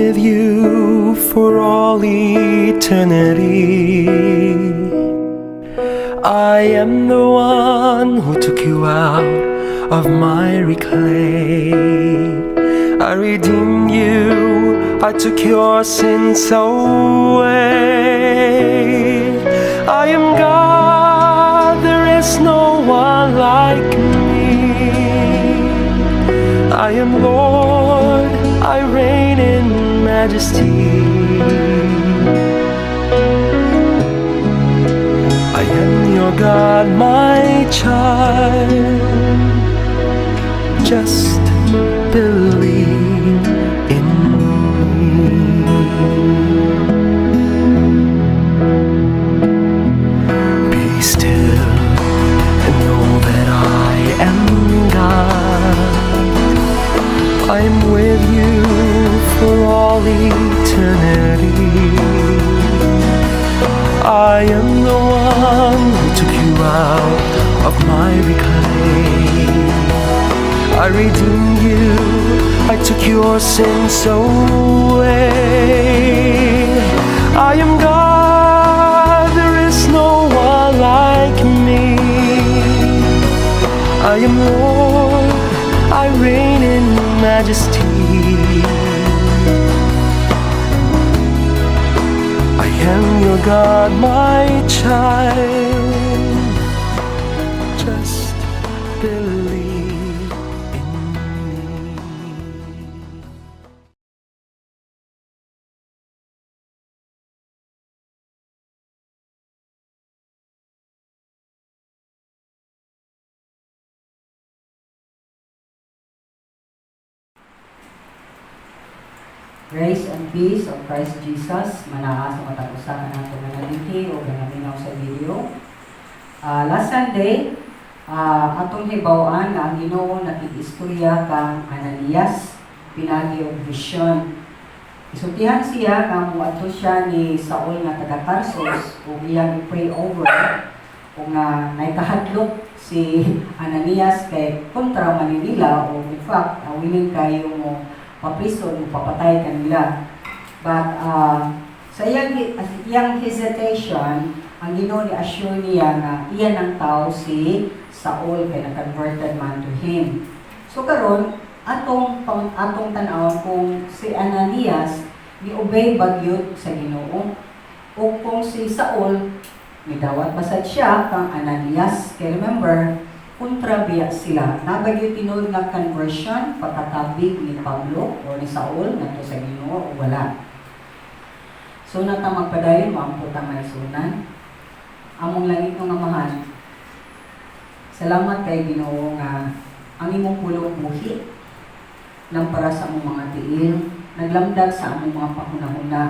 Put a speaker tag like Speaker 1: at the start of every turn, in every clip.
Speaker 1: With you for all eternity. I am the one who took you out of miry clay. I redeemed you, I took your sins away. I am God, there is no one like me. I am Lord, I reign in majesty. I am your God, my child. Just believe in me. Be still and know that I am God. I'm with you for all eternity. I am the one who took you out of miry clay. I redeemed you, I took your sins away. I am God, there is no one like me. I am Lord, I reign in majesty. I am your God, my child. Just believe in me.
Speaker 2: Grace and peace of Christ Jesus manaa sa matag usa kanato nga nabiti o ganaminaw sa video. Last Sunday, atong hibaw-an nga ang Ginoo nakig-istorya kang Ananias pinagi og vision. Isultihan siya nga moadto siya ni Saul nga taga Tarsus ug iyang i-pray over ug nga naikahadlok si Ananias kay kontra man ni nila o in fact willing kayo mo paprison mo papatay kanila. But sa iyang hesitation, ang Ginoo ni assure niya nga iya ng tao si Saul kay na-converted man to him. So karon atong tan-awon kung si Ananias ni-obey ba gyud sa Ginoo o kung si Saul midawat basad siya kang Ananias. Kay remember, kontra biya sila. Nabagyo tinuod nga conversion pagkatabig ni Pablo o ni Saul ngadto sa Ginoo o wala. So nata magpadayon, moampo ta, mga isunan. Among langit nga Amahan, salamat kay Ginoo nga ang imong pulong buhi lampara sa among mga tiil, naglamdag sa among mga pahunahuna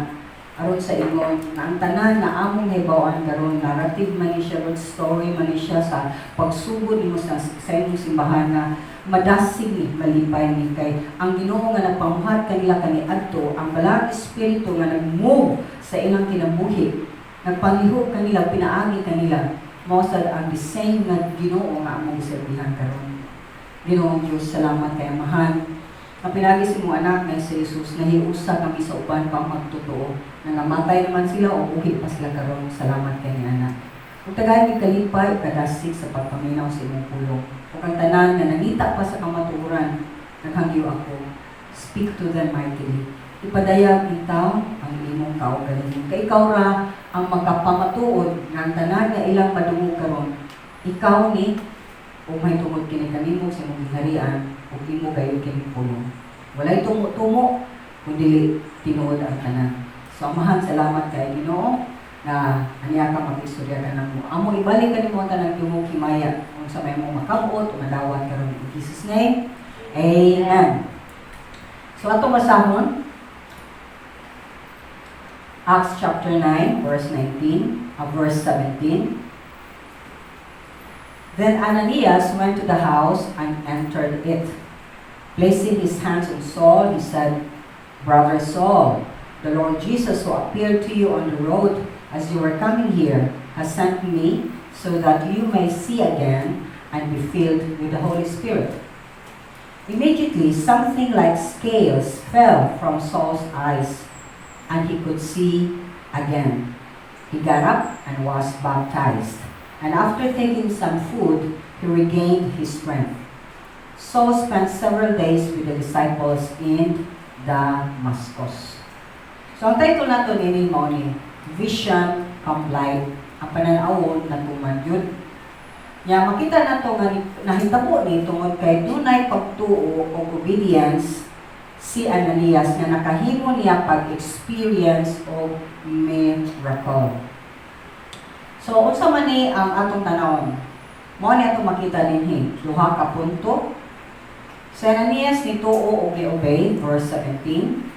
Speaker 2: aron sa ingon nga ang tanan na among hibaw-an karon, narrative man ni siya, Lord, story man ni siya sa pagsugod nimo sa imong simbahan nga madasig ni, malipay ni kay ang Ginoo nga nagpamuhat kanila kaniadto, ang Balaang Espiritu nga nag-move sa ilang kinabuhi, nagpanglihok kanila pinaagi kanila, mao sad ang the same nga Ginoo nga among giserbihan karon. Ginoong Dios, salamat kay Amahan ang pinagi sa imong anak nga si Jesus, nahiusa kami sa uban pa magtotoo na namatay naman sila o buhi pa sila karon. Salamat kay ni anak. Ug tagay mi kalipay ug kadasig sa pagpaminaw sa imong pulong. Ug ang tanan nga nangita pa sa kamatuoran, naghangyo ako, speak to them mightily. Ipadayag intaw ang imong kaugalingon. Kay ikaw ra ang magkapamatuod nga ang tanan nga ilang madungog karon, ikaw ni o may tungod kini kanimo sa imong gingharian ug imo gayud kining pulong. Walay tumo-tumo kun dili tinuod ang tanan. So Amahan, salamat kay Ginoo na aniya ka mag-istorya ka namo. Amo ibalik kanimo ang tanang tungog himaya unsa may mo makabot o madawat karon, in Jesus' name. Amen. So atong basahon Acts chapter 9 verse 19, verse 17. Then Ananias went to the house and entered it. Placing his hands on Saul, he said, "Brother Saul, the Lord Jesus, who appeared to you on the road as you were coming here, has sent me so that you may see again and be filled with the Holy Spirit." Immediately, something like scales fell from Saul's eyes, and he could see again. He got up and was baptized. And after taking some food, he regained his strength. Saul spent several days with the disciples in Damascus. So ang title nato nini mao ni "Vision Complied", ang pananawon natuman yun. Nya makita nato nga nahitabo ni tungod kay dunay pagtuo o obedience si Ananias nga nakahimo niya pag-experience og miracle. So unsa man ni ang atong tanawon? Mao ni atong makita dinhi, duha ka punto. Si Ananias nituo og ni-obey, verse 17,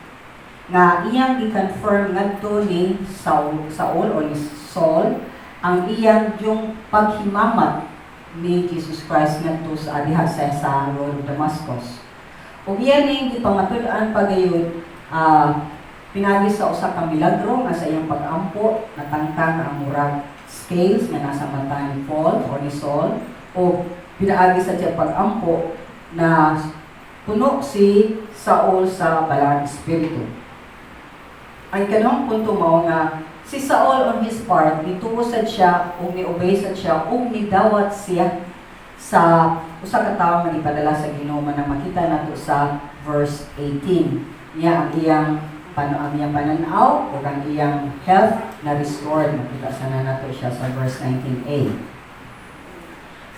Speaker 2: nga iyang gi-confirm ngadto ni Saul o ni Saul ang iyang yung paghimamat ni Jesus Christ ngadto sa diha sa road of Damascus. Ug iya ning gipamatud-an pagayod pinagi sa usa ka milagro nga sa iyang pag-ampo natangtang ang murag scales nga nasa mata ni Paul or ni Saul, o pinaagi sa iyang pag-ampo na puno si Saul sa Balaang Espiritu. Ang ikaduhang punto mao nga si Saul, on his part, nituo sad siya ug ni-obey sad siya ug nidawat siya sa usa ka tawo nga gipadala sa Ginoo, man ang makita nato sa verse 18. Niya ang iyang pananaw ug ang iyang health na restored, makita sana nato siya sa verse 19a.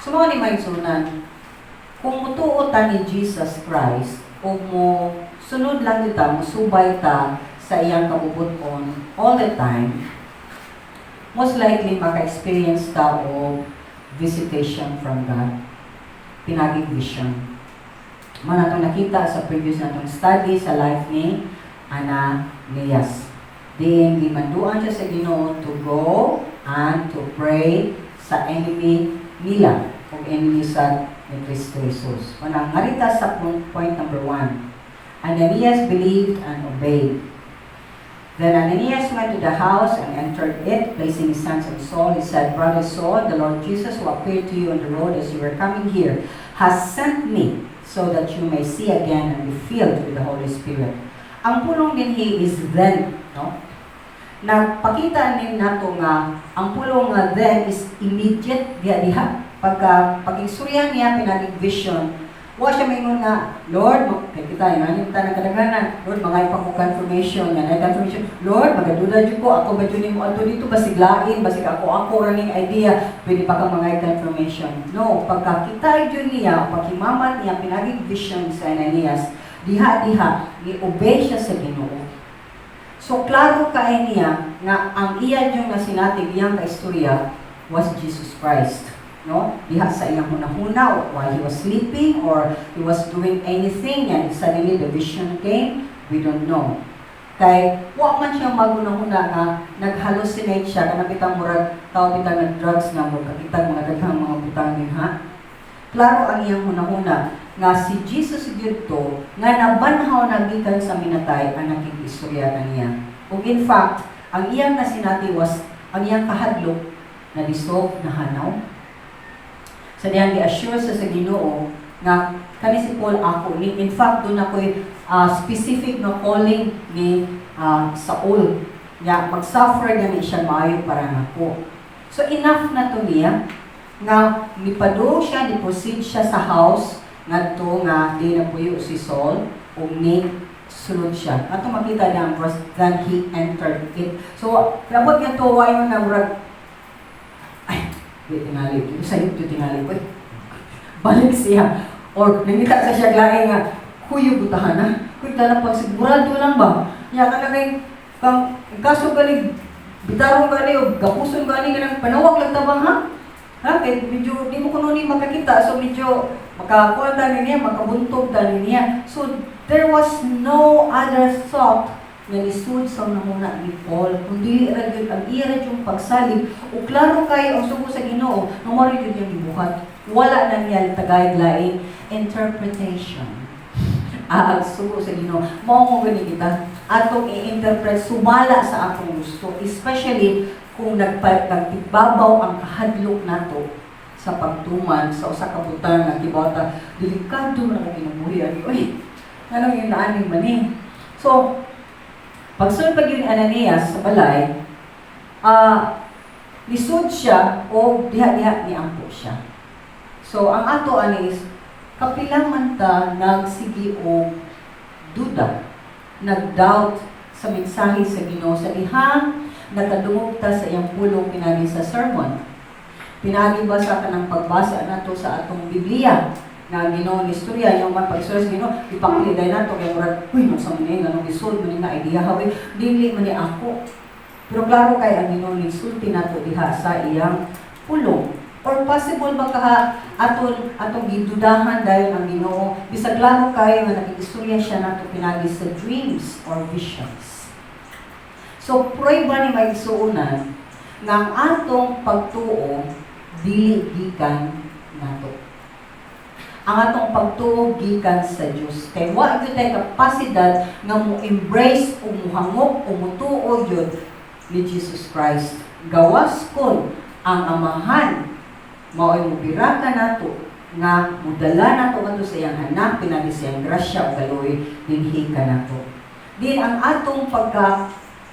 Speaker 2: So mao ni, mga igsuonan, kung mutuo ta ni Jesus Christ ug mo sunod lang kita, musubay ta sa iyang kabubut-on all the time, most likely maka-experience ta og visitation from God, pinaging vision. Man atong nakita sa previous natong study sa life ni Ananias. Diin gimanduan siya sa Ginoo to go and to pray sa enemy nila o enemy sa ni Kristo Jesus. Unang ngarita sa point number 1. Ananias believed and obeyed. Then Ananias went to the house and entered it, placing his hands on Saul. He said, "Brother Saul, the Lord Jesus, who appeared to you on the road as you were coming here, has sent me so that you may see again and be filled with the Holy Spirit." Ang pulong dinhi is "then", no? Nagpakita nin nato nga ang pulong nga "then" is immediate diha diha. Pagka pag-istorya niya pinaging vision, wa siya maingon nga, "Lord," kay kita inani ta ng kadaghanan, "Lord, mga pa ko confirmation," nga na confirmation, "Lord, magaduda jud ko, ako ba jud nimo adto dito, basig lain, basig ako ako raning idea, pwede pa ka mga confirmation?" No, pagkakita jud niya, paghimamat niya pinaging vision sa Ananias, diha diha ni obey siya sa Ginoo. So klaro kay niya nga ang iya yung nasinati, iyang kaistorya was Jesus Christ. No? Diha sa iyang hunahuna while he was sleeping or he was doing anything and suddenly the vision came, we don't know. Kay wa man siya magunahuna nga nag-hallucinate siya, kanang bitang murag tao bitang nag-drugs nga mo kakitag mga daghang mga butang din ha. Klaro ang iyang hunahuna nga si Jesus gyud to nga nabanhaw na gikan sa minatay ang nakig-istorya kaniya. Ug in fact, ang iyang nasinati was ang iyang kahadlok na dissolve, na hanaw. Sa diyang gi-assure sa Ginoo nga kani si Paul ako ni. In fact, doon ako'y specific no calling ni Saul nga mag-suffer gani siya maayo para nako. So enough na to niya nga mipadung siya, ni proceed siya sa house ngadto nga di napuyo si Saul ug ni sulod siya. Ato makita niya ang verse, "Then he entered it." So, labot nga to, why mo na murag, ay, di tingali, sayop to tingali ko. Balik siya. Or nangita sa siya lain nga, "Kuyo butahan na. Kuy tana pag sigurado lang ba?" Ya ka na kay kang kaso gani bitarong gani o gapuson gani kanang panawag lang tabang ha. Ha kay medyo di mo kuno ni makakita, so medyo makakuha ta niya, makabuntog ta niya. So there was no other thought nga nisud sa hunahuna ni Paul kundi ra gyud ang iya ra yung pagsalig ug klaro kay ang sugo sa Ginoo nga mao ra gyud iyang gibuhat. Wala na niya tagay laing interpretation. Ah, ang sugo sa Ginoo mao mo gani kita atong i-interpret sumala sa atong gusto, especially kung nagtigbabaw ang kahadlok nato sa Sa pagtuman sa usa ka butang nga kibaw ta delikado man ang kinabuhi ani, oy, nganong yun ani man ni. So pagsulod pag yun ni Ananias sa balay, lisod siya o diha-diha ni ampo siya. So ang ato ani is kapila man ta nagsigi og duda, nag-doubt sa mensahe sa Ginoo sa dihang nakadungog ta sa iyang pulong pinagi sa sermon? Pinagi ba sa kanang pagbasa nato sa atong Biblia nga ang Ginoo ni istorya yung man pag-istorya sa Ginoo, ipakiliday nato kay murag, "Uy, unsa man ni, nganong gisulod man ni nga idea ha, uy, dili man ni ako." Pero klaro kay ang Ginoo ni sulti nato diha sa iyang pulong. Or possible ba kaha aton atong gidudahan dayon ang Ginoo bisag klaro kayo nga nakikistorya siya nato pinagi sa dreams or visions? So prueba ni, mga igsuonan, nga ang atong pagtuo dili gikan nato. Ang atong pagtuo gikan sa Dios. Kay wa gyud tay kapasidad nga mo embrace o muhangop o mutuo gyud ni Jesus Christ, gawas kon ang Amahan mao'y mubiraka nato nga mudala nato ngadto sa iyang anak pinagi sa iyang grasya o kaluoy dinhi kanato. Din ang atong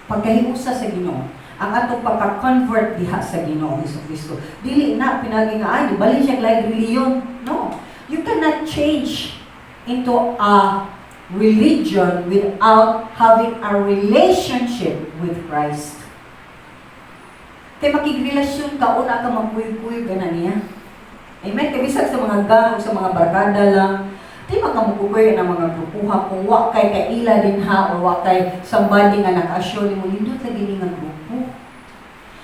Speaker 2: pagkahiusa sa Ginoo, ang atong pagka-convert diha sa Ginoo Hesus Kristo, dili na pinagi nga ay bali siya like religion. No, you cannot change into a religion without having a relationship with Christ. Kay makigrelasyon ka, una ka magkuy-kuy ka na niya. Amen? Kay bisag sa mga gang, sa mga barkada lang, di makamukukoy ng mga grupuha kung wa kay kaila din ha or wa kay somebody nga naka-assure nimo nindot lagi ni nga grupo.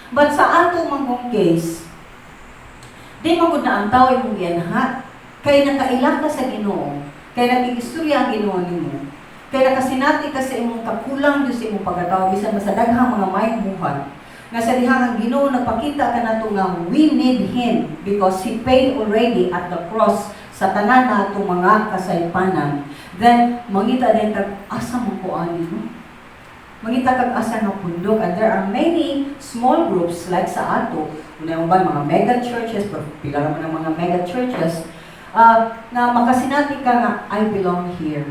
Speaker 2: But sa ato manggong case, di man gud na ang tao imong gianhat. Kay nakaila ka sa Ginoo, kay nakikistorya ang Ginoo nimo, kay nakasinati ka sa imong kakulang gyud sa imong pagkatao bisan sa daghang mga maayong buhat nga sa dihang ang Ginoo nagpakita kanato nga we need Him because He paid already at the cross sa tanan na atong mga kasaypanan. Then mangita din kag asa mo ko ani, no? Mangita kag asa nga pundok, and there are many small groups like sa ato una ba mga mega churches, pero pila ra man ang mga mega churches na makasinati ka nga I belong here.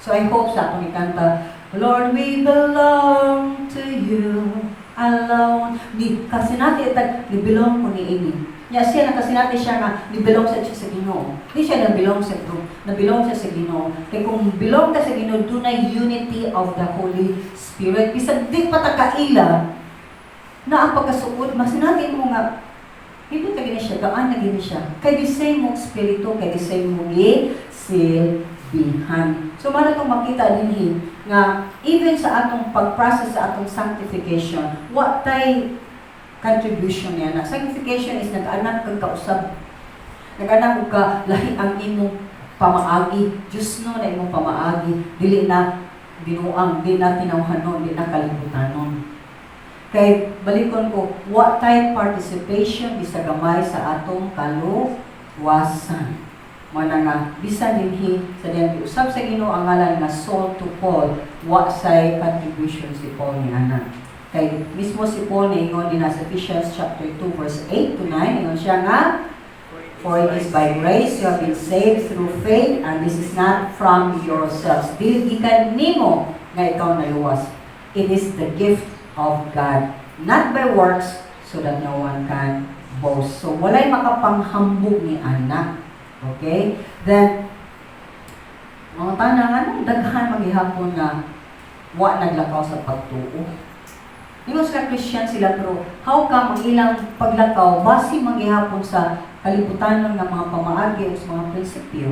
Speaker 2: So I hope sa atong ikanta, "Lord, we belong to you alone." Ni kasinati tag ni belong ko ni ini. Nya siya nakasinati siya nga ni belong sa siya sa Ginoo. Di siya na belong sa group, na belong siya sa Ginoo. Kay kung belong ka sa Ginoo, dunay unity of the Holy Spirit. Bisag di pa ta kaila na ang pagkasuod, masinati mo nga hindi ka gini siya, gaan na gini siya. Kay the same mo espiritu, kay the same mo gi silbihan. So mao itong makita dinhi nga even sa atong pag-process sa atong sanctification, wa tay contribution niya na. Sanctification is nag-anak kag kausab. Nag-anak og ka lahi ang imong pamaagi. Diyos no na imong pamaagi. Dili na binuang, di na tinawhanon, di na kalibutanon. Kay balikon ko, wa tay participation bisa gamay sa atong kaluwasan. Mao na nga bisan dinhi sa diyang giusab sa Ginoo ang ngalan nga Saul to Paul, wa say contribution si Paul ni ana. Kay mismo si Paul niingon din sa Ephesians chapter 2 verse 8 to 9, ingon siya nga, "For it is by grace you have been saved through faith, and this is not from yourselves." Dili gikan nimo nga ikaw naluwas. It is the gift of God, not by works, so that no one can boast. So, walay makapanghambog ni ana. Okay? Then, mga tanang, anong daghan maghihapon nga wa naglakaw sa pagtuo? Ingon sila Christian sila, pero how come ang ilang paglakaw base manggihapon sa kalibutan ng mga pamaagi o sa mga prinsipyo?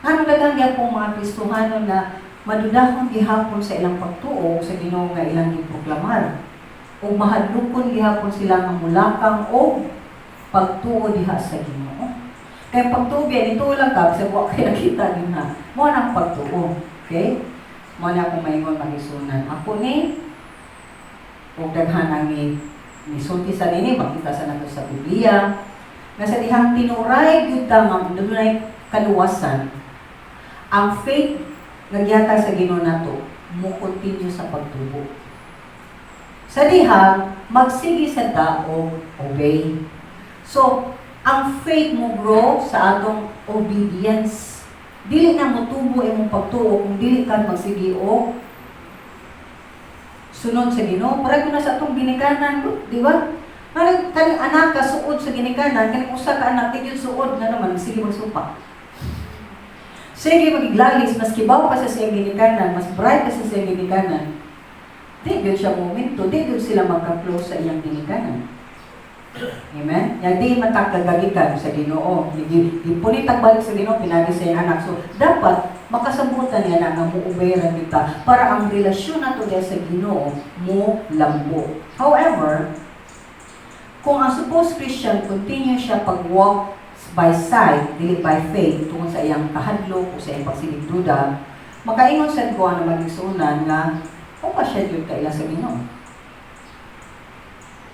Speaker 2: Ano daghan gyapon mga Kristohanon na madudahon gihapon sa ilang pagtuo sa Ginoo nga ilang giproklamar? O mahadlokon gihapon sila nga mulakang og pagtuo diha sa Ginoo? Kay pagtuo biya nito lang ka sa wa kay nakita din ha. Mao nang pagtuo. Okay? Mao na akong maingon, mga igsuonan. Ako ni og daghan ang ni nisulti sa nini, makita sa nato sa Biblia nga sa dihang tinuray gyud ta nga dunay kaluwasan, ang faith nga gihatag sa Ginoo nato mo continue sa pagtubo sa dihang magsige sa tao obey. So, ang faith mo grow sa atong obedience. Dili na motubo imong pagtuo kung dili ka magsige og sunod sa Ginoo. Pareho na sa atong ginikanan, di ba? Kaning kaning anak ka suod sa ginikanan, kaning usa ka anak di gyud suod nga naman sige magsupa. Sige magiglalis, mas kibaw pa sa siyang ginikanan, mas bright pa sa siyang ginikanan. Di gyud siya momento, di gyud sila magka-close sa iyang ginikanan. Amen? Ya di man kagagikan sa Ginoo. Gipunit balik sa Ginoo pinagi sa iyang anak. So dapat makasabutan niya na nga mo-obey ra kita para ang relasyon nato diya sa Ginoo mo lambo. However, kung ang supposed Christian continue siya pag-walk by sight, dili by faith, tungod sa iyang kahadlok o sa iyang pagsigig duda, makaingon sad ko ang magigsuonan nga o pa siya jud kaila sa Ginoo.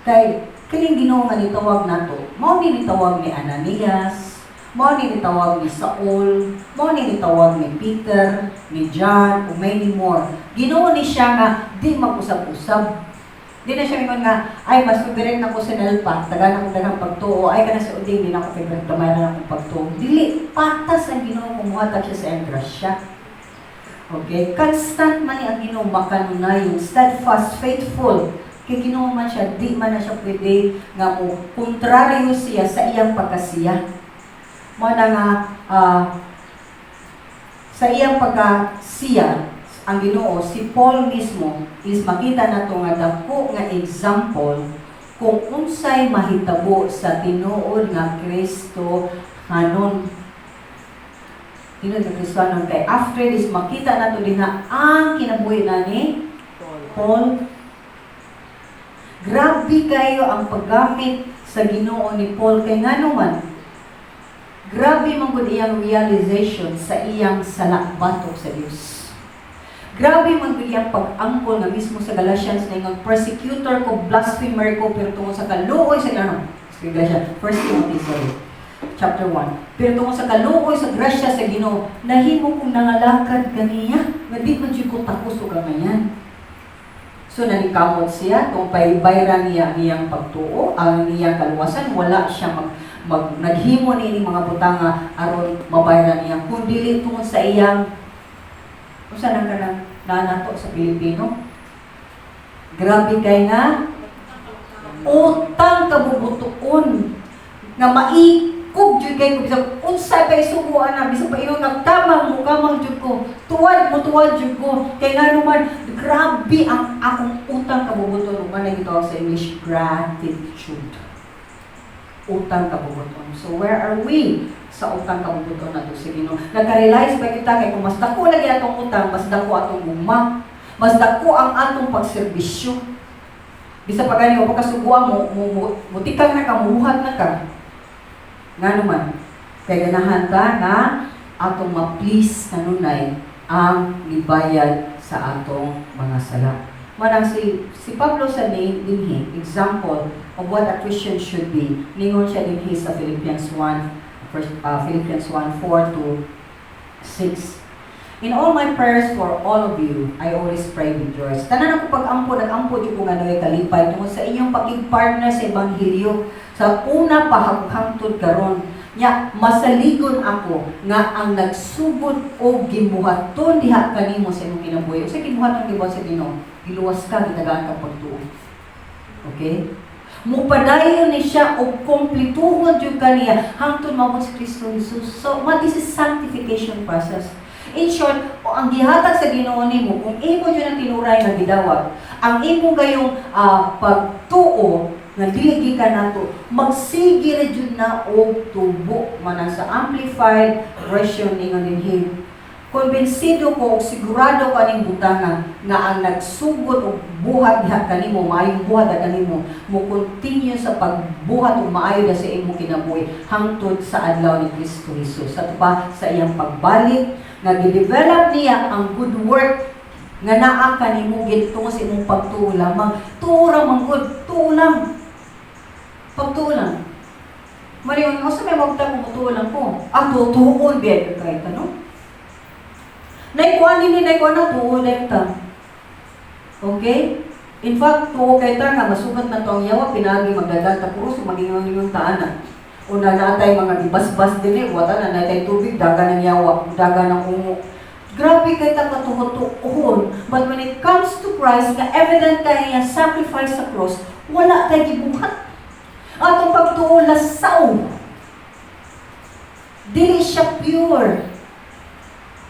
Speaker 2: Kay kining Ginoo nga nitawag nato, mao ni nitawag ni Ananias, mao ni nitawag ni Saul, mao ni nitawag ni Peter, ni John, ug many more. Ginoo ni siya nga di mag-usab-usab. Di na siya mingon nga, "Ay, mas favorite na ko si Nelpa, tagaan akong daghang pagtuo, ay, kana si Uding, di na ako favorite, gamay na akong pagtuo." Dili, patas ang Ginoo kung muhatag siya sa iyang grasya. Okay? Constant man ni ang Ginoo, makanunayon, steadfast, faithful. Kay Ginoo man siya, di man na siya pwede nga mo kontraryo siya sa iyang pagkasiya. Mao na nga sa iyang pagkasiya ang Ginoo, si Paul mismo is makita nato nga dako nga example kung unsay mahitabo sa tinuod nga Kristo hanon, tinuod nga Kristohanon, kay after this makita nato dinha ang kinabuhi na ni Paul. Grabe kayo ang paggamit sa Ginoo ni Paul, kay ngano man grabe man gud iyang realization sa iyang sala batok sa Dios. Grabe man gud iyang pag-angkol nga mismo sa Galatians na ingon, "Persecutor ko, blasphemer ko, pero tungod sa kaluoy sa," ano, sa Galatians, 1 Timothy, sorry, chapter 1. "Pero tungod sa kaluoy sa grasya sa Ginoo, nahimo kong nangalakad kaniya, nga di man jud ko takos og kamayan." So naningkamot siya, kung paybayran niya ang iyang pagtuo, ang iyang kaluwasan, wala siya mag, mag naghimo ni mga butanga aron mabayran niya, kun dili tungod sa iyang, unsa nang kanang nanato sa Pilipino? Grabe kay nga utang kabubutuon nga maikog jud kay ko bisag unsa kay sugo ana, bisag pa ingon nga kamang mo kamang jud ko, tuwad mo tuwad jud ko, kay ngano man grabe ang akong utang kabubuton, ug man gitawag sa English gratitude, utang kabubuton. So where are we sa utang kabubuton nato sa Ginoo? Nagka-realize ba kita kay kung mas dako lagi atong utang, mas dako atong gugma, mas dako ang atong pagserbisyo? Bisa pa gani o pagkasuguan mo, mo, mutikang na ka, muhuhat na ka. Ngano man, kay ganahan ta nga atong ma-please kanunay ang nibayad sa atong mga sala. Manang si Pablo sa ni dinhi, example of what a Christian should be. Ningon siya dinhi sa Philippians 1, first, Philippians 1, 4 to 6. "In all my prayers for all of you, I always pray with joy." Tanan ako pag-ampo, nag-ampo jud ko nga naway kalipay tungod sa inyong pakig-partner sa ebanghelyo sa una pa hangtod karon. Nya masaligon ako nga ang nagsugod og gibuhaton diha kanimo sa imong kinabuhi. Unsay gibuhaton, gibuhat sa Ginoo? Giluwas ka, gitagaan ka pagtuo. Okay? Mupadayon ni siya og kompletuhon jud kaniya hangtod maabot si Kristo Jesus. So, ma this is sanctification process. In short, o ang gihatag sa Ginoo nimo kung imo jud ang tinuray nga gidawat, ang imo gayong pagtuo nga dili gikan nato, magsige ra jud na og tubo. Manang sa Amplified Version, ingon dinhi, "Kumbinsido ko og sigurado ko aning butanga nga ang nagsugod og buhat diha kanimo, maayong buhat diha kanimo, mo continue sa pagbuhat og maayo da sa imong kinabuhi hangtod sa adlaw ni Kristo Jesus." Sa pa sa iyang pagbalik nga gi-develop niya ang good work nga naa kanimo tungod sa imong pagtuo lamang. Tuo ra man gud, tuo lang. Pagtuo lang. Mariyon, unsa may magta kung mutuo lang ko? Ah, tutuon biya kay tanong. Naikuan nini, naikuan na, tuo na ta. Okay? In fact, tuo kay ta nga masugat na to ang yawa, pinaagi magdadag ta krus, magingon yung taana. Una na atay mga gibasbas dinhi, wala na natay tubig, daga ng yawa, daga ng ungo. Grabe kay ta katuo-tuohon. But when it comes to Christ, nga evident kay niya sacrifice sa cross, wala tay gibuhat. Atong pagtuo lasaw. Dili siya pure.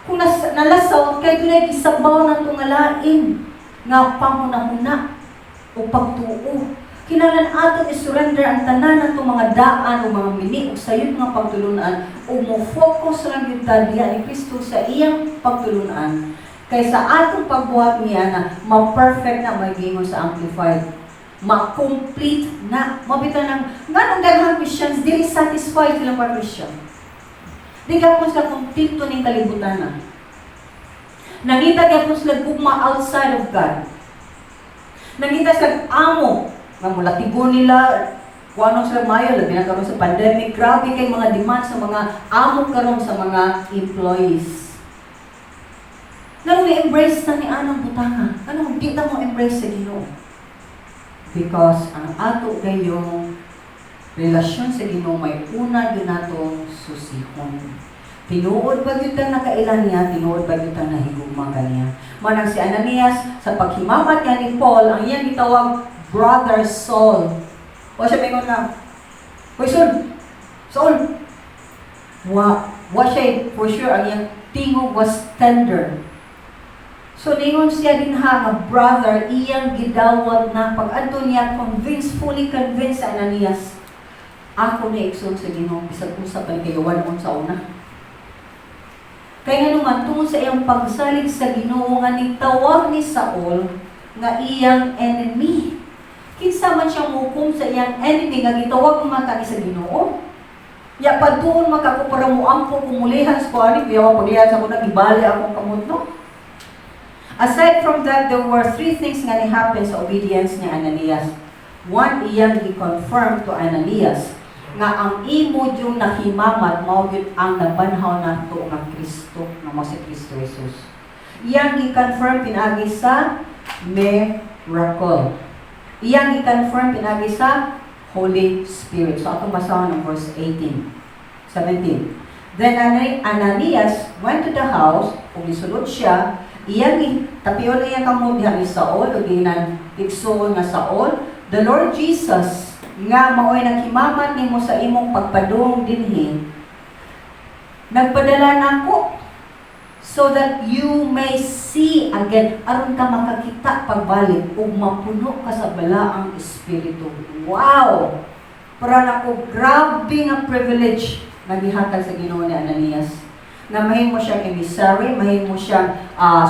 Speaker 2: Kung nalasaw, kay dunay gisabaw na nga lain nga panghunahuna o pagtuo. Kinahanglan aton i-surrender ang tanan nato mga daan o mga mini o sayop nga pagtulunan o mo focus lang gyud ta diha ni Kristo sa iyang pagtulunan. Kay sa atong pagbuhat niya na ma-perfect na, may gingon sa Amplified, ma-complete na. Mabita ng nganong daghang Christians dili satisfied sila pa Christian. Di gapon sila kontento ning kalibutan na. Nangita gyapon sila gugma outside of God. Nangita sila amo nga mulatigo nila kung ano sila mayo, labi na karon sa pandemic, grabe kay mga demand sa mga amo karon sa mga employees. Nganong i-embrace na ni anang butanga? Nganong di ta mo embrace sa Ginoo? Because ang ato gayong relasyon sa Ginoo may una gyud natong susihon. Tinuod ba gyud ta nakailan niya? Tinuod ba gyud ta nahigugma kaniya? Manang si Ananias, sa paghimamat niya ni Paul, ang iyang gitawag "Brother Saul." O siya mingon nga, "Hoy Saul, Saul." Wa siya, for sure, ang iyang tingog was tender. So ningon siya din ha nga "brother", iyang gidawat na pag adto niya convinced, fully convinced sa Ananias. "Ako ni igsoon sa Ginoo bisag unsa pa ni kayo on sa una." Kay ngano man, tungod sa iyang pagsalig sa Ginoo nga nitawag ni Saul nga iyang enemy. Kinsa man siyang muhukom sa iyang enemy nga gitawag man kani sa Ginoo? Ya padtuon man ka ko para muampo kumulihan sa kuani, kuyawa paglihan sa kuna gibali akong kamot, no. Aside from that, there were three things nga ni-happen sa obedience ni Ananias. One, iyang gi-confirm to Ananias nga ang imo yung nahimamat mao gyud ang nabanhaw nato nga Kristo, nga mao si Kristo Jesus. Iyang gi-confirm pinaagi sa miracle. Iyang gi-confirm pinaagi sa Holy Spirit. So atong basahon ang verse 18, 17. Then Ananias went to the house, ug nisulod siya, iyang tapion na iyang kamot diha ni Saul, ug giingnan, "Igsoon nga Saul, the Lord Jesus, nga maoy naghimamat nimo sa imong pagpadung dinhi, nagpadala nako so that you may see again," aron ka makakita pagbalik ug mapuno ka sa Balaang Espiritu. Wow! Para nako, grabe nga privilege nga gihatag sa Ginoo ni Ananias. Nga mahimo siyang emissary, mahimo siyang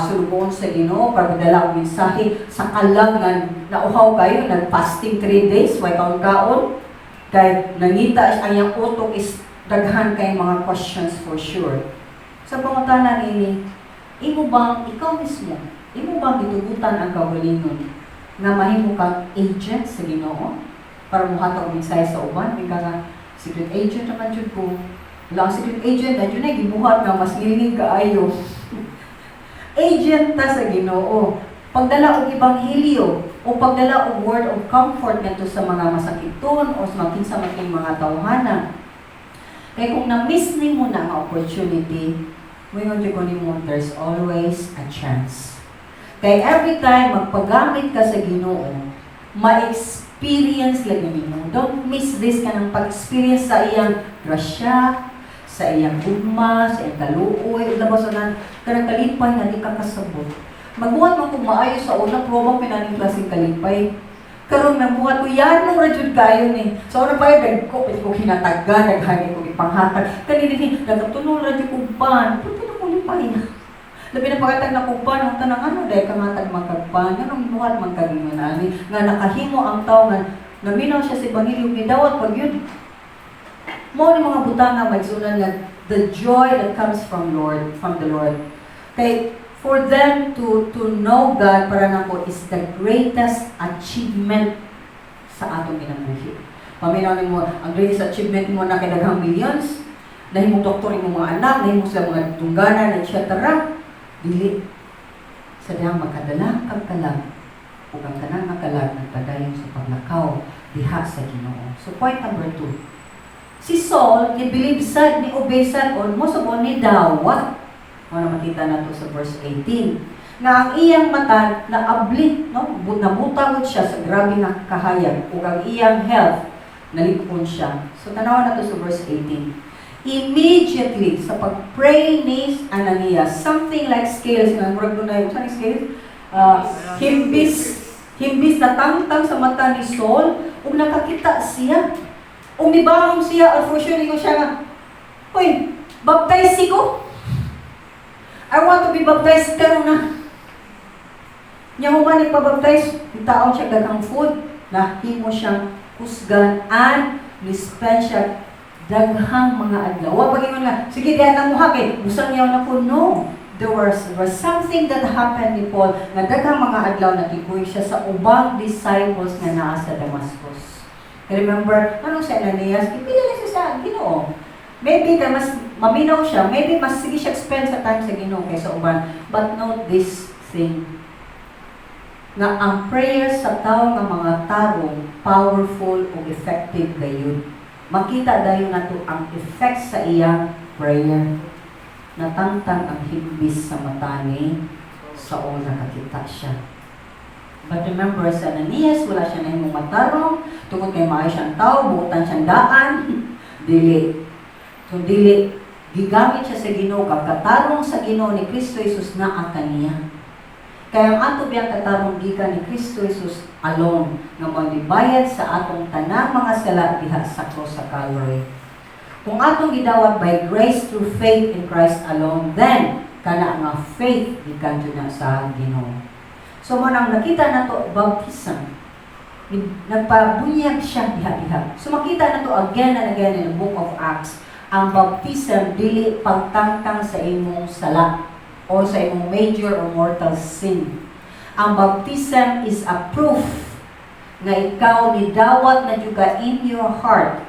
Speaker 2: sulugoon sa Ginoo para magdala og mensahe sa kalag nga nauhaw kayo, nag-fasting 3 days, way kaon-kaon. Kay nangita ang iyang utok is daghan kay mga questions for sure. Sa pangutana nini, imo bang ikaw mismo, imo bang gitugutan ang kaugalingon nga mahimo kang agent sa Ginoo para mohatag og mensahe sa uban? Ika nga secret agent naman jud ko. Wala ang secret agent na jud na gibuhat nga mas ngilingig kaayo. Agent ta sa Ginoo. Pagdala og ebanghelyo o pagdala og word of comfort ngadto sa mga masakiton o sa mga kinsa man king mga tawhana. Kay kung na-miss nimo na nga opportunity, muingon jud ko nimo, there's always a chance. Kay every time magpagamit ka sa Ginoo, ma-experience lagi nimo. Don't miss this kanang pag-experience sa iyang grasya, sa iyang gugma, sa iyang kaluoy, ug labas na kanang kalipay nga di ka kasabot. Magbuhat man kung maayo sa una, proba pinaning klaseng kalipay. Karon nabuhat ko, yano ra jud kayo ni. Sa una pa yun, dagko, pwede ko hinatagan, naghani ko ipanghatag. Kanini ni, nagatunon ra jud kog pan. Pwede na ko lipay. Labi na paghatag na kog pan, ang tanang ano, dahil ka nga tag magkagpan, anong buhat man kagingon ani, nga nakahimo ang tao nga naminaw siya sa ebanghelyo, nidawat pag yun. Mao ni mga butang nga maigsunan nga the joy that comes from the Lord. Kay for them to know God, para nako is the greatest achievement sa atong kinabuhi. Paminaw nimo ang greatest achievement mo na kay daghang millions, nahimong doktor imong mga anak, nahimong sila mga tungganan, etc. Dili sa dihang makadala kag kalag. Ug ang kanang nga kalag nagpadayon sa paglakaw diha sa Ginoo. So point number 2. Si Saul ni believe sad, ni obey sad, or most of all ni dawat. Mao na makita nato sa verse 18 nga ang iyang mata naabli, no? Nabutagod siya sa grabe nga kahayag ug ang iyang health nalig-on siya. So tanawa nato sa verse 18. Immediately sa pag-pray ni Ananias, something like scales nga murag dunay sa scales, himbis himbis na tangtang sa mata ni Saul ug nakakita siya. Ug nibangon siya, or for sure ningon siya nga, "Uy, baptize ko. I want to be baptized karon na." Nya human nagpabaptize, taon siya daghang food, nahimo siyang kusgan and ni-spend siya daghang mga adlaw. Wa pagingon nga, "Sige, diyan na mo ha, kay busang yaw na ko." No. There was something that happened ni Paul nga daghang mga adlaw nakikuy siya sa ubang disciples nga naa sa Damascus. Remember, anong si Ananias? Ipila na siya sa Ginoo. Maybe ka mas maminaw siya, maybe mas sige siya spend sa time sa Ginoo kaysa uban. But note this thing, nga ang prayer sa tao nga mga tarong powerful ug effective gayud. Makita dayon nato ang effect sa iyang prayer. Natangtang ang himbis sa mata ni Saul, nakakita siya. But remember, sa Ananias, wala siya nahimong matarong, tungod kay maayo siyang tao, buotan siyang daan. Dili. So, dili, gigamit siya sa Ginoo, kag katarong sa Ginoo ni Kristo Jesus naa kaniya. Kaya ang ato biyang katarong gikan ni Kristo Jesus alone, nga magbayad sa atong tanang mga sala diha sa cross sa Calvary. Kung atong gidawat by grace through faith in Christ alone, then kana nga faith gikan jud na sa Ginoo. So mo nang nakita nato baptism. Nagpabunyag siya diha-diha. So makita nato again and again in the book of Acts, ang baptism dili pagtangtang sa imong sala or sa imong major or mortal sin. Ang baptism is a proof nga ikaw ni dawat na jud ka in your heart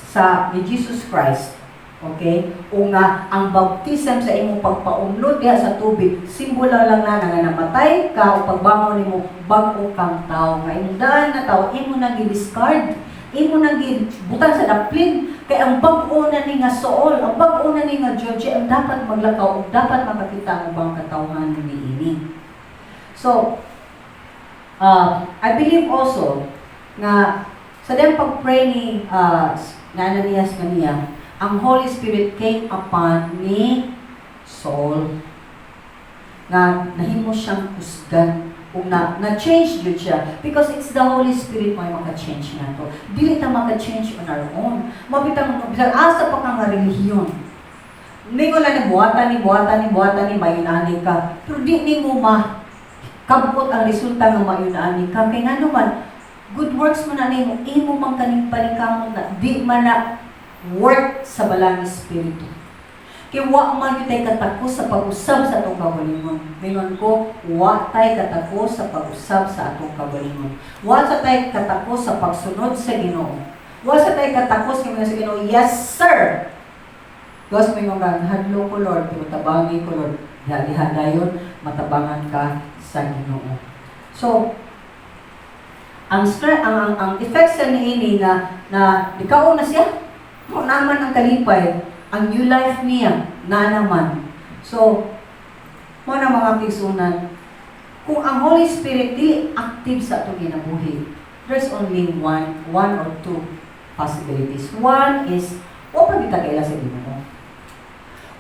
Speaker 2: sa ni Jesus Christ. Okay? O nga ang baptism sa imong pagpaunlod diha sa tubig, simbolo lang na nga namatay ka o pagbangon nimo bag-o kang tao. Nga imong daan na tao imo nang gi-discard, imo nang gibutang sa daplin kay ang bag-o na ni nga Saul, ang bag-o na ni nga George ang dapat maglakaw ug dapat makakita ang ubang katawhan niini. So, I believe also nga sa diyang pag-pray ni na Ananias kaniya, ang Holy Spirit came upon ni Saul nga nahimo siyang kusgan ug na na-change jud siya because it's the Holy Spirit may maka-change nato. Dili ta maka-change on our own. Mabitang bisag asa pa ka nga relihiyon. Ningon lang ni buhatan ni buhatan ni buhatan ni mayunani ka. Pero di nimo ma kabot ang resulta nga mayunani ka kay ngano man good works mo na nimo, imo man kaning panikamot na di man na work sa Balang Espiritu. Kay wa man gyud tay katakos sa pag-usab sa atong kaugalingon. Mingon ko, wa tay katakos sa pag-usab sa atong kaugalingon. Wa sa tay katakos sa pagsunod sa Ginoo. Wa sa tay katakos nga sa Ginoo, "Yes sir." Gawas mo nga hadlo ko, Lord, pero tabangi ko, Lord. Diha diha dayon matabangan ka sa Ginoo. So, ang strength ang effect sa niini nga na ikaw na siya mo naman ang kalipay, ang new life niya na naman. So mo na, mga kaigsuonan, kung ang Holy Spirit dili active sa atong kinabuhi, there's only one or two possibilities. One is wa pa kita kaila sa Ginoo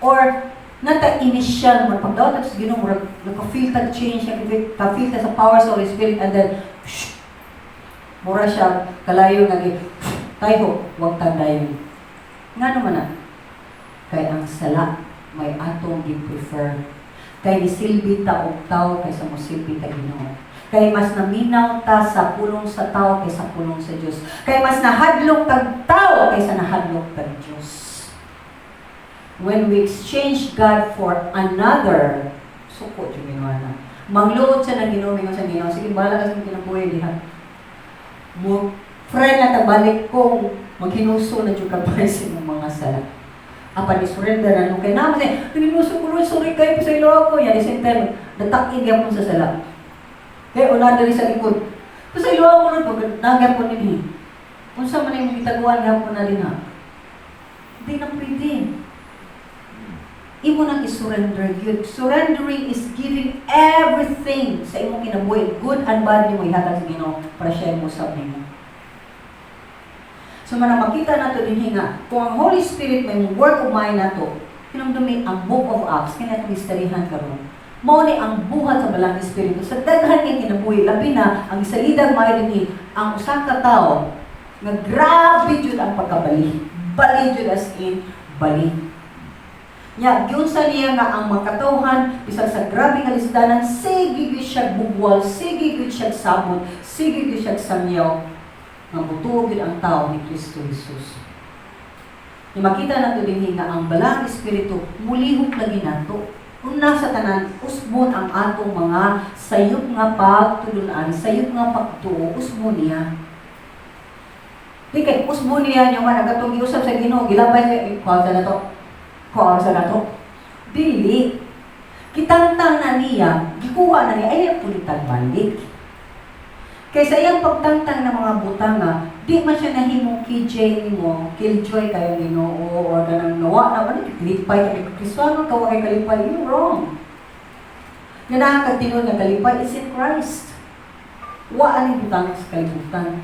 Speaker 2: or nata initial mo pagdawat sa Ginoo, murag naka-feel ta change, naka-feel ta sa power sa Holy Spirit, and then shh, mura siya kalayo nga gi tayho, wag tandayon. Ngano man na? Kay ang sala may atong gi-prefer, kay nisilbi ta og tawo kaysa mosilbi ta Ginoo, kay mas naminaw ta sa pulong sa tao kaysa pulong sa Dios, kay mas nahadlok tag tao kaysa nahadlok tag Dios. When we exchange God for another, suko jud Ginoo na. Mangluod siya ng Ginoo, mingon sa Ginoo, "Sige, bahala ka sa imong kinabuhi diha." Mo friend na tabalik kung maghinuso na jud ka pa sa imong mga sala. Apan i-surrender na nung kay naman siya, "Hinuso ko, Lord, sorry kayo sa ilo ako." Yan, the same time, natakin gyapon sa sala. Kay una diri sa likod. Pasayloa mo nun, pag nagyapon dinhi. Unsa man imong gitaguan gihapon na dinha? Di na pwede. Imo nang i-surrender yun. Surrendering is giving everything sa imong kinabuhi, good and bad, nimo ihatag sa Ginoo para siya mo usab nimo. So man makita nato dinhi nga kung ang Holy Spirit may work og mind nato, hinumdumi ang Book of Acts kini atong istoryahan karon. Mao ni ang buhat sa Balaang Espiritu sa daghan kay kinabuhi, labi na ang isalidag maayo dinhi ang usa ka tawo nga grabe jud ang pagkabali. Bali jud, as in bali. Nya, giunsa niya nga ang mga katawhan, bisag sa grabe nga lisdanan, sige gyud siya bugwal, sige gyud siya sabot, sige gyud siya sangyaw, nga mutuo gyud ang tao ni Kristo Jesus. Ni makita nato dinhi nga ang Balaang Espiritu mulihok lagi nato. Una sa tanan, usbon ang atong mga sayop nga pagtulunan, sayop nga pagtuo, usbon niya. Di kay usbon niya niyo man ang katong giusab sa Ginoo, gilabay siya, kuha sa nato. Kuha sa nato. Dili. Kitangtang na niya, gikuha na niya, ay pulitan balik. Kay sa iyang pagtangtang ng mga butanga, di man siya nahimong KJ nimo, killjoy kayo Ginoo or kanang nawa na man kalipay kay Kristiyano ka, wa kay kalipay, you wrong. Nga naa kag tinuod nga kalipay is in Christ. Wa ani butang sa kalibutan.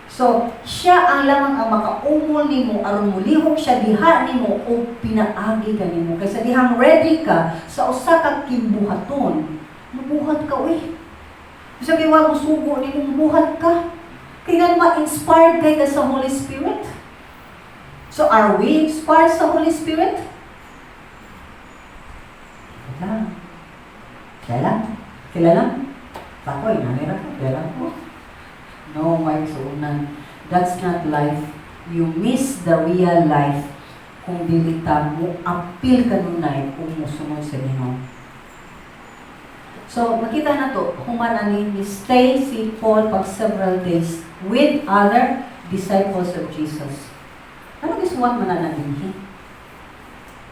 Speaker 2: So, siya ang lamang ang makaumol nimo aron mulihok siya diha nimo o pinaagi ka nimo. Kaysa dihang ready ka sa usa ka kimbuhaton, mubuhat ka uy. Bisa kay wa mo sugo nimo, mubuhat ka. Kay nga ma-inspired kay ka sa Holy Spirit. So are we inspired sa Holy Spirit? Wala. Kilala? Kilala? Ako, inanay ko. Kilala ko. No, my igsuonan. That's not life. You miss the real life kung dili ta mo apil kanunay kung musunod sa Ginoo. So, makita na to, human ani ni stay si Paul pag several days with other disciples of Jesus. Ano gisuwat man na dinhi?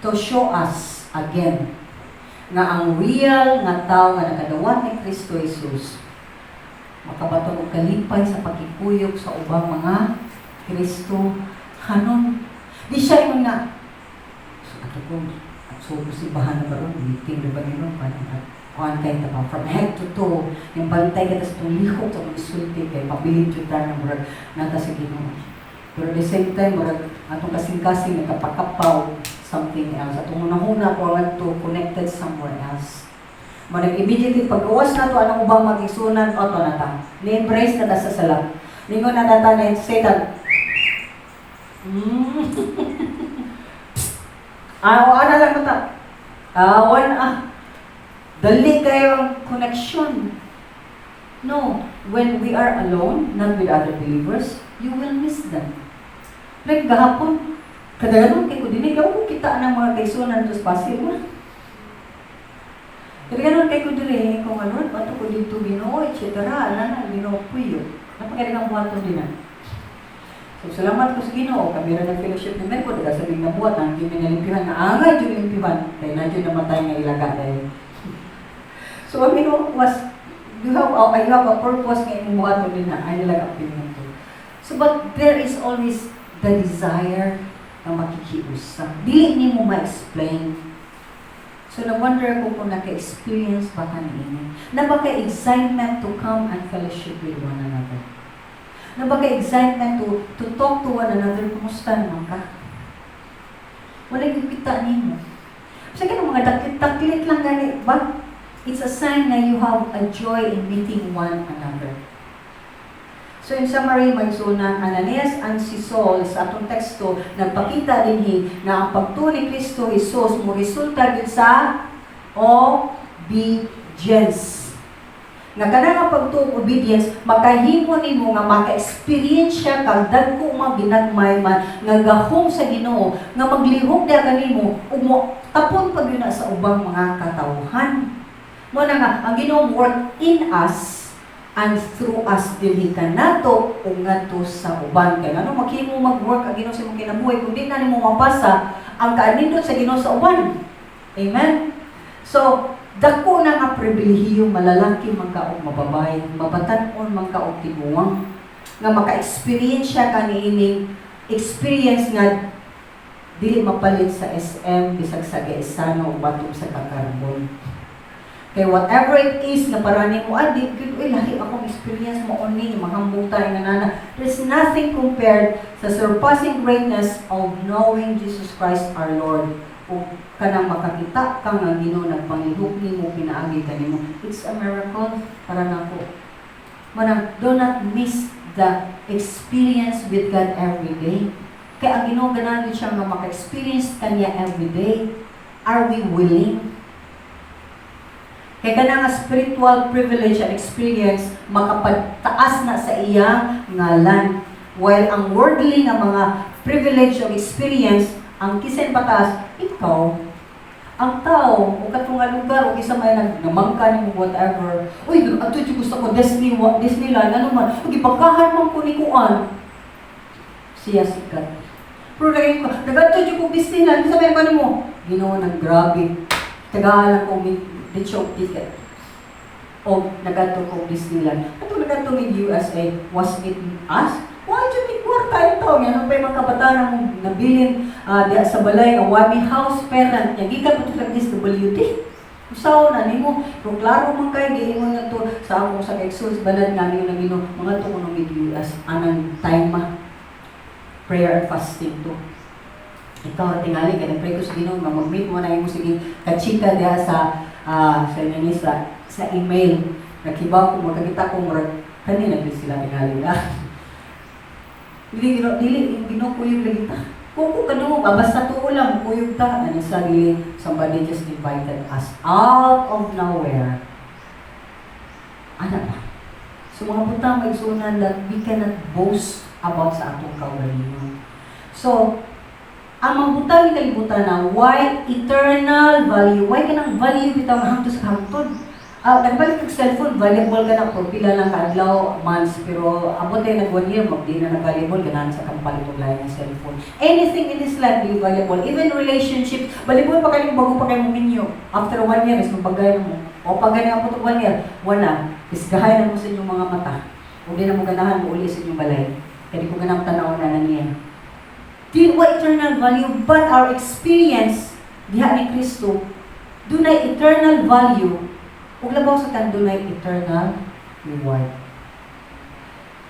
Speaker 2: To show us again nga ang real nga tao nga nakadawat ni Kristo Jesus makabaton og kalipay sa pakikuyog sa ubang mga Kristo hanon. Di siya yung nga so, ato ko at so simbahan na karon, meeting na ba nino at kuan kay ta pa from head to toe yung bantay kita sa itong lihok sa itong isulti kay pabilin jud ta nga murag nata sa Ginoo, pero at the same time murag atong kasing-kasing nagkapakapaw something else, atong hunahuna ko to connected somewhere else. Mo nag immediately paggawas nato anang ubang magigsunan, ato na ta ni-embrace na ta sa sala, ningon na ta ni Satan, Ah, ana lang ta. Ah, one ah. Dali kayo ang connection. No, when we are alone, not with other believers, you will miss them. Like gahapon, kadaganon kay ko dinhi, ko kita ng mga kaigsuonan to Pasig mo. Kadaganon kay ko diri kung ano, ato ko dito Ginoo, etc. Ana na Ginoo puyo. Napakadagang buhaton din na. So salamat ko sa Ginoo, kami ra ng fellowship ni Merko, daga sa big nabuhat ang di mi nalimpihan na angay jud limpihan kay na jud namatay nga ilaga dahil. So ang Ginoo was you have a purpose nga imong buhaton din na ay nilag apil to. So but there is always the desire na makikiusap. Dili nimo ma-explain. So na-wonder ko kung naka-experience ba ka niini. Na ba ka excitement to come and fellowship with one another? Na ba ka excitement to talk to one another? Kumusta naman ka? Wala yung kita nimo. Sa kanang mga daklit-daklit lang gani ba? It's a sign na you have a joy in meeting one another. So in summary, mga igsuonan, Ananias and si Saul sa atong teksto nagpakita dinhi na ang pagtuo ni Kristo Jesus mo resulta gyud sa obedience. Nga kanang nga pagtuo, obedience, makahimo nimo nga maka-experience siya kag dagko mga ginagmay man nga gahom sa Ginoo nga maglihok diha kanimo ug mo tapon pa gyud na sa ubang mga katawhan. Mo na nga ang Ginoo work in us and through us dinhi kanato ug ngadto sa uban. Kay ngano maghimo mag-work ang Ginoo sa imong kinabuhi kung di na nimo mapasa ang kaanindot sa Ginoo sa uban? Amen. So dako na nga pribilehiyo, malalaki man ka og mababay, mabatan-on man ka og tiguang, nga maka-experience siya kaniining experience nga dili mapalit sa SM, bisag sa Gaisano o batok sa kakarbon. Kay whatever it is nga para nimo, ah, di gyud, uy, lahi akong experience mo ni mahambog tayo nga nana. There's nothing compared sa surpassing greatness of knowing Jesus Christ our Lord. O kanang makakita ka nga Ginoo nagpanglihok nimo pinaagi kanimo. It's a miracle para nako. Manang do not miss the experience with God every day. Kay ang Ginoo, ganahan siya nga maka-experience kaniya every day. Are we willing? Kay kanang nga spiritual privilege and experience makapagtaas na sa iyang ngalan. While ang worldly nga mga privilege o experience, ang kisan pataas, ikaw, ang tao, o katong nga lugar, o isa may nag namangka nimo, whatever. "Uy, adto jud gusto ko Disney, Disneyland, ano man. Uy, gipagkahan man ko ni kuan." Siya sikat. Pero naging ko, "Nagadto jud ko Disneyland," isa may ano mo, "Ginoo nang grabe. Tagalan ko ditso og ticket." O nagadto ko Disneyland. Ato nagadto mig USA, was it us? Why jud mi kwarta ito? Nga pa yung mga kabataan mo nabilin diya sa balay nga wa mi house parent nya gikan pa to sa DSWD. Usaw na nimo, pero klaro man kay giingon nga to sa akong sa Exodus balad nga niyo na Ginoo mga to kuno mig US anang time ma prayer and fasting to. Ikaw tingali kay nag-pray ko sa Ginoo nga mag-meet mo na imo sige kachika diha sa inyo sa email. Nakibaw ko magkakita ko, murag kanina gyud sila tingali ah. Dili Ginoo, dili Ginoo, kuyog lagi ta. Kung ko kadungog, ah, basta tuo lang kuyog ta. And suddenly somebody just invited us out of nowhere. Ana ba? So mga butang, maigsuonan, that we cannot boast about sa atong kaugalingon. So, ang mga butang ni kalibutan na why eternal value, why kanang value bitaw nga hangtod sa hangtod. Ah, nagbalik kag cellphone, valuable ka na for pila lang ka adlaw, months, pero abot tayo nag one year, magdi na na valuable, ganahan sa kang palit og lain nga cellphone. Anything in this life be valuable, even relationship, valuable pa kayo bago pa kayo minyo. After one year, is mabagay na mo. O pag gani abot og one year, wala. Isgahay na mo sa inyong mga mata. O di na mo ganahan mo uli sa inyong balay. Kaya di ko ganang tanaw na niya. Di wa eternal value, but our experience diha ni Kristo, dunay eternal value, ug labaw sa kan dunay eternal reward.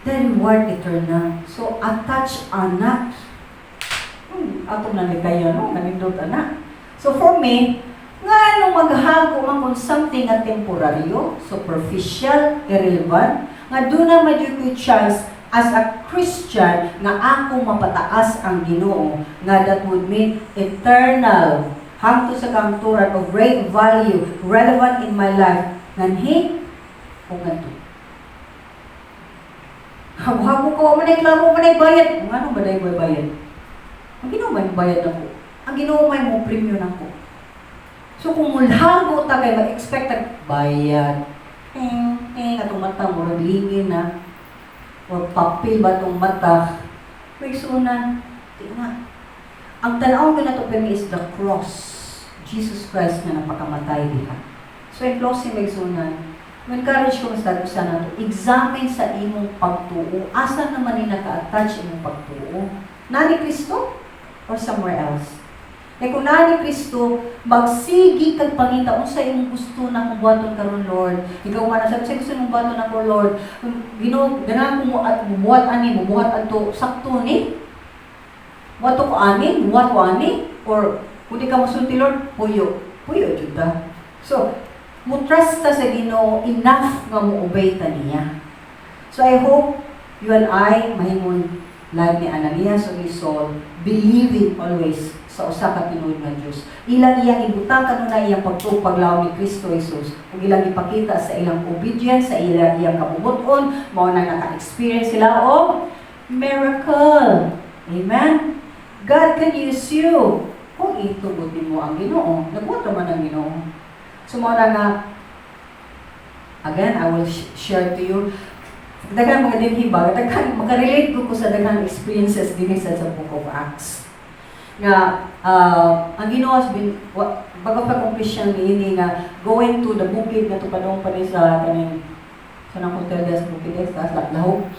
Speaker 2: The reward eternal. So, attach anak. Atong nalikaya, no? Nanindot anak. So, for me, nga nung maghago man kung something nga temporaryo, superficial, irrelevant, nga doon na medyo ko chance as a Christian nga ako mapataas ang Ginoo, nga that would mean eternal, hangtod sa kahangturan, of great value, relevant in my life, nganhi o ngadto. Hago-hago ko, manay klaro, manay bayad. Kung ano ba day bayad? Ang Ginoo may bayad nako. Ang Ginoo may mo premyo nako. So kung mulhago ta kay mag-expect tag bayad. Ting ting atong mata murag lingin na or papel ba atong mata. May sunan. Di na. Ang tan-awon ko na to permi is the cross. Jesus Christ nga napakamatay diha. So in closing, may sunan, encourage ko mas usa na to, examine sa imong pagtuo. Asa naman ni naka-attach imong pagtuo? Nani Kristo or somewhere else? Kaya kung naa ni Kristo, magsigi kag pangita unsa imong gusto na akong buhaton karon, Lord. Ikaw man sa gusto mong buhaton nako, Lord. Ginoo, ganahan ko mo at mubuhat ani, mubuhat adto, sakto ni. Buhat ko ani, buhat ko ani, or kung di ka mosulti, Lord, puyo. Puyo jud ta. So, mo trust ta sa Ginoo enough nga mo obey ta niya. So I hope you and I mahimong like ni Ananias o ni Saul, believing always sa usa ka tinuod nga Dios. Ilang iyang ibutang kanunay iyang pagtuo paglaom ni Kristo Jesus ug ilang ipakita sa ilang obedience, sa ilang iyang kabubut-on, mao na naka-experience sila og miracle. Amen. God can use you kung itugot nimo ang Ginoo. Nagbuhat man ang Ginoo. So mao na nga, again, I will share to you daghan mga dinhi ba, daghan makarelate ko sa daghang experiences dinhi sa Book of Acts. Nga ang Ginoo has been bago pa kong Christian niini nga going to the bukid nga tupadong pa ni sa kaning sa nang hotel sa bukid sa Lahog.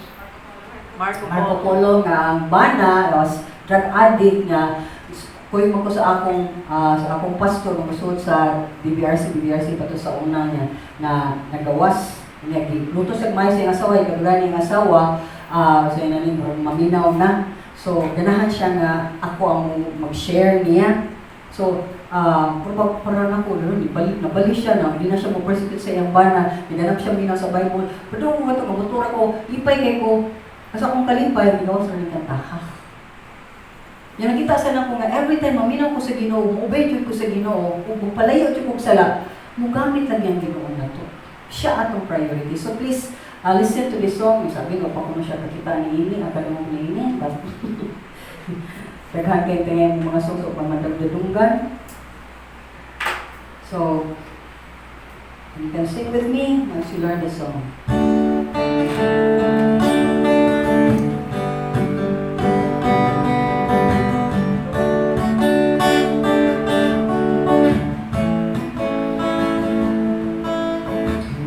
Speaker 3: Marco
Speaker 2: Marco
Speaker 3: Polo.
Speaker 2: Polo nga ang bana was drug addict nga kuy mo ko sa akong pastor nga sa DBRC DBRC pa to sa una niya na nagawas niya, luto sa may sa iyang asawa, ikadugan niyang asawa, sa iyang nanin maminaw na. So ganahan siya nga ako ang mag-share niya. So pero para na ko ron ibalik nabalik siya na hindi na siya mo persecute sa iyang bana, giganap siya minaw sa Bible. Pero kung ato kamotor ako, lipay kay ko kasi akong kalipay gigawas ra ni kantaha. Yan nakita sa nako nga every time maminaw ko sa Ginoo, mo-obey jud ko sa Ginoo, ug mopalayo jud ko sala, mugamit lang yang Ginoo nato. Siya atong priority. So please listen to this song. Sabi ko pa kuno siya kakita ni ini, ang kadungog ni ini. But daghan kay tingin mga songs o pamadagdadunggan. So you can sing with me once you learn the song.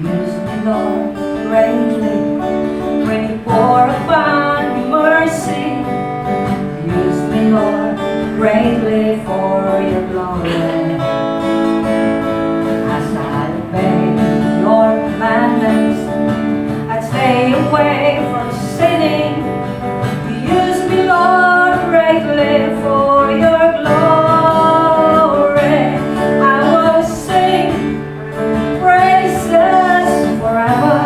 Speaker 2: Use me, Lord, greatly when you pour upon me mercy. Use me, Lord, greatly for your glory. As I obey your commandments, I'd stay away from sinning. Use me, Lord, greatly for your glory. I will sing praises forever.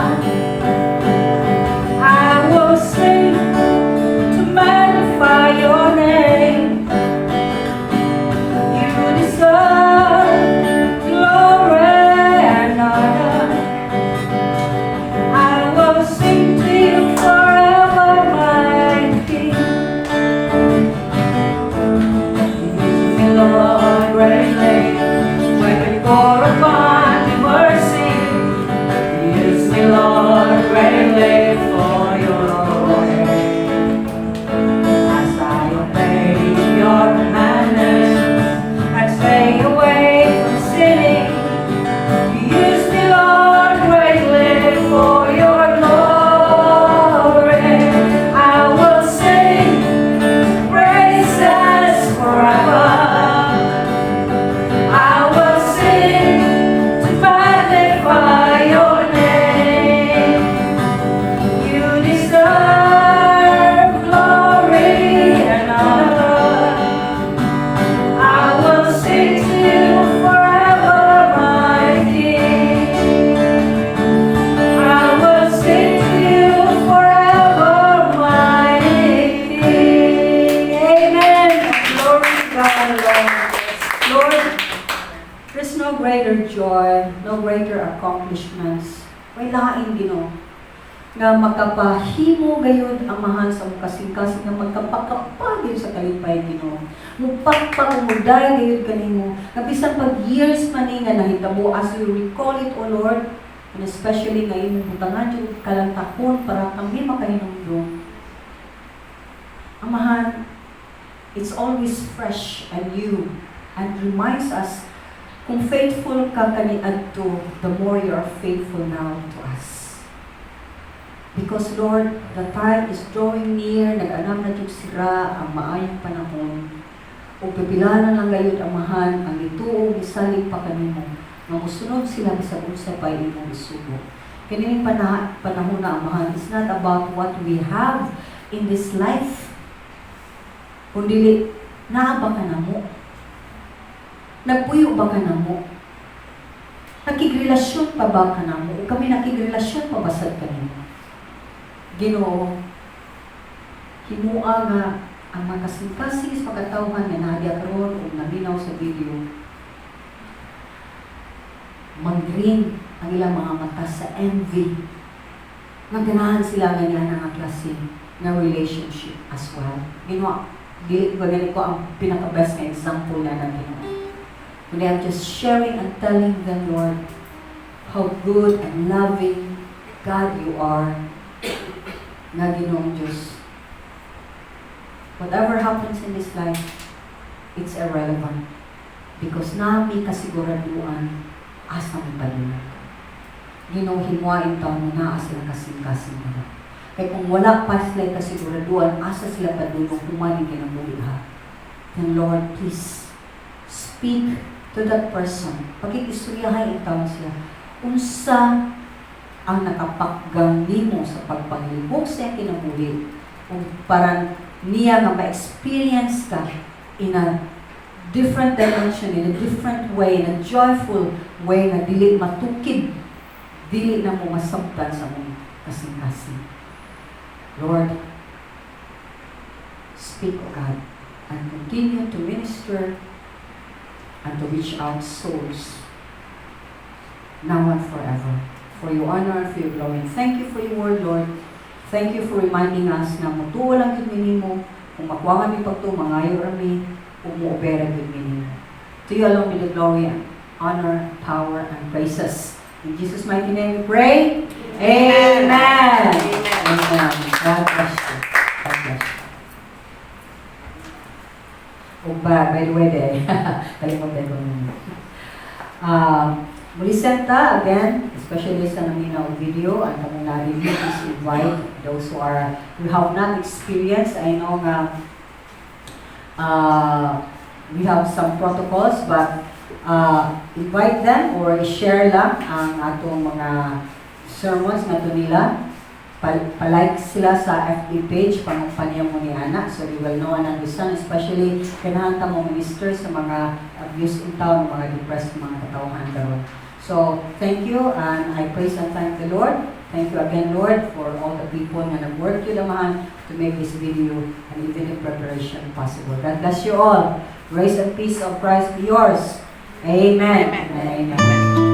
Speaker 2: I will sing to magnify your name. You deserve glory and honor. I will sing to you forever, my King. Use me, Lord, greatly when you pour upon me mercy. Use me, Lord, greatly for your glory. As I obey your commandments and stay away from sinning. Use me, Lord, greatly for your glory. I will sing praises forever. I will sing to magnify your name. You deserve glory and honor. I will sing to you forever, my King. I will sing to you forever, my King. Amen. Glory to God, Lord. Lord, there's no greater joy, no greater accomplishments. Way lain, Ginoo nga makapahimo gayud, Amahan, sa mong kasing-kasing nga magkapakapa sa kalipay, Ginoo. Mupakpak muday gayud kanimo nga bisan pag years man ni nga nahitabo, as you recall it, O Lord, and especially nga imong butangan jud kalantakon para kami makahinumdum. Amahan, it's always fresh and new and reminds us kung faithful ka kaniadto, the more you are faithful now to us. Because, Lord, the time is drawing near, nag-anam na jud sira ang maayong panahon. Ug pipilanan lang gayud, Amahan, ang gituo misalig pa kanimo nga mosunod sila bisag unsa pa imong isugo. Kining panahon na, Amahan, it's not about what we have in this life. Kundi naa ba ka namo? Nagpuyo ba ka namo? Nakigrelasyon pa ba ka namo? O kami nakigrelasyon pa ba sad kanimo? Ginoo, himua nga ang makasing-kasing sa makatawhan nga naa diha karon ug naminaw sa video, mag-green ang ilang mga mata sa envy. Maganahan sila nga niya nga klase nga relationship as well. Ginoo, dili ba gani ko ang pinaka-best nga example na ng Ginoo. Kundi I'm just sharing and telling them, Lord, how good and loving God you are nga Ginoong Diyos. Whatever happens in this life, It's irrelevant. Because naa mi kasiguraduan asa mi padulong. Ginoo, himoa intawon mo naa sila kasing-kasing nila. Kay kung wala pa sila kasiguraduan asa sila padulong human ning kinabuhi ha. Then Lord, please speak to that person. Pakig-istoryahay intawon siya. Unsa ang nakapakgang nimo sa pagpanglibok sa iyang kinabuhi ug para niya nga ma-experience ka in a different dimension, in a different way, in a joyful way nga dili matukid, dili na mo masabtan sa mong kasing-kasing. Lord, speak, O God, and continue to minister and to reach out souls now and forever. For your honor and for your glory. And thank you for your word, Lord. Thank you for reminding us na mutuo lang gyud mi nimo, kung makuha mi pagtuo, mangayo ra mi, ug muobera gyud mi nimo. To you alone be the glory, honor, power, and praises. In Jesus' mighty name we pray. Amen. Amen. Amen. God bless you. God bless you. Oh, by the way, day, kalimutan ko muna. Muli ta, again, especially sa naminaw video, ang kamong narinig, please invite those who have not experienced. I know nga, we have some protocols, but invite them or share lang ang atong mga sermons nga nila. Palike sila sa FB page, pangumpanya mo ni Ana, so they will know and understand, especially kanahan ta mo minister sa mga abuse in town, mga depressed mga katawhan karon. So, thank you, and I praise and thank the Lord. Thank you again, Lord, for all the people na nag-work yun amahan to make this video and even the preparation possible. God bless you all. Grace and peace of Christ be yours. Amen.
Speaker 3: Amen.
Speaker 2: And amen.